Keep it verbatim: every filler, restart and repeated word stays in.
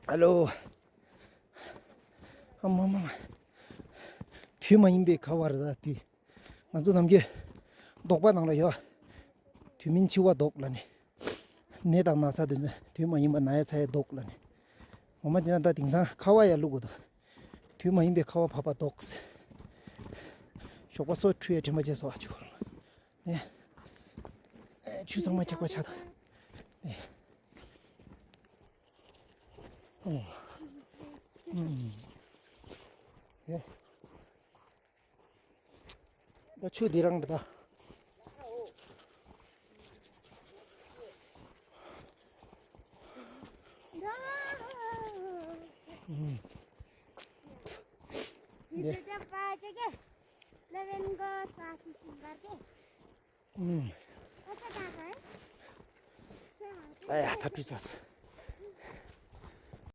ཨ་ལོ། ཨ་མ་མ་མ། དུས་མ་ཡིན་པའི་ཁ་བ་རེད་ད་དུས། ང་ཚོ་ནམ་རྒྱུན་རྡོག་པ་ནང་ལ་ཡོད། དུས་མིན་འཆི་བ་ལྡོག་ལབ་ནས། ནད་དང་ན་ཚ་དེ་ཚོ་དུས་མ་ཡིན་པ་ན་ཡ་ཚ་ཡ་ལྡོག་ལབ་ནས། ངོ་མ་བྱས་ན་ད་དེང་སང་ཁ་བ་ཡ་བླུག་དགོས་འདུག་དུས་མ་ཡིན་པའི་ཁ་བ་བབས་པ་ལྡོག་ཟེར། ཞོགས་པ་སོ་འཁྲུད་ཡ་དྲན་པ་བྱས་སོ་ཨ་ཆུ། ནས། ཆུ་ཚང་མ་འཁྱག་པ་ཆགས་འདུག་ནས། ཨོ། ཨུམ། ཡ། ད་ཆུ་འདི་རང་འདྲ་ད། ཨུམ། འདི། ཨུམ། ཨ་ཡ་ཐབས་བྲིས་ཚར་སོང་།